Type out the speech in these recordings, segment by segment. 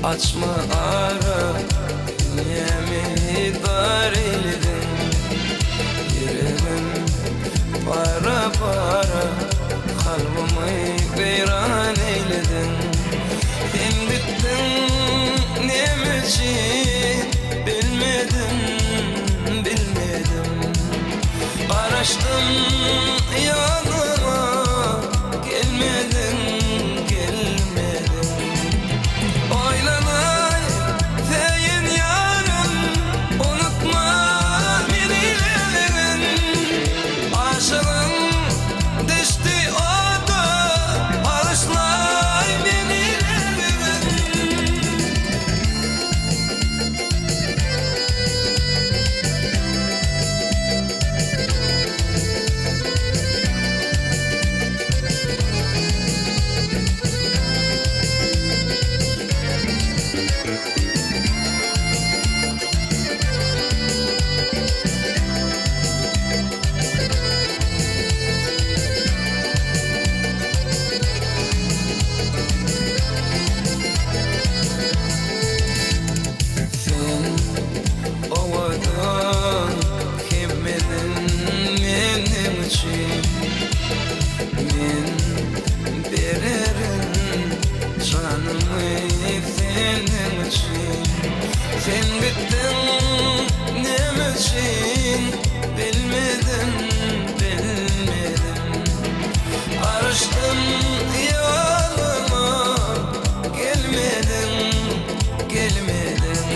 Açma ara, dünýämi dar eýlediň. Ýüregim para-para, kalbymy weýran eýlediň. Sen gitdiň näme üçin, bilmedim, bilmedim. Garaşdym ýanyňa, gelmediň, gelmediň. Oýlanaý söýen ýarym, unutma meni lelegiň. Aşygyň düşdi oda, bagyşlaý meni lelegiň. Sen owadan hemmeden meniň üçin Men bererin janymy seniň üçin Sen gitdiň näme üçin bilmedim bilmedim Garaşdym ýanyma gelmediň gelmediň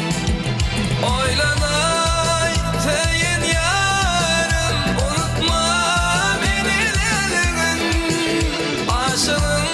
Oýlanaý söýen ýarym unutma meni lelegiň Aşygyň.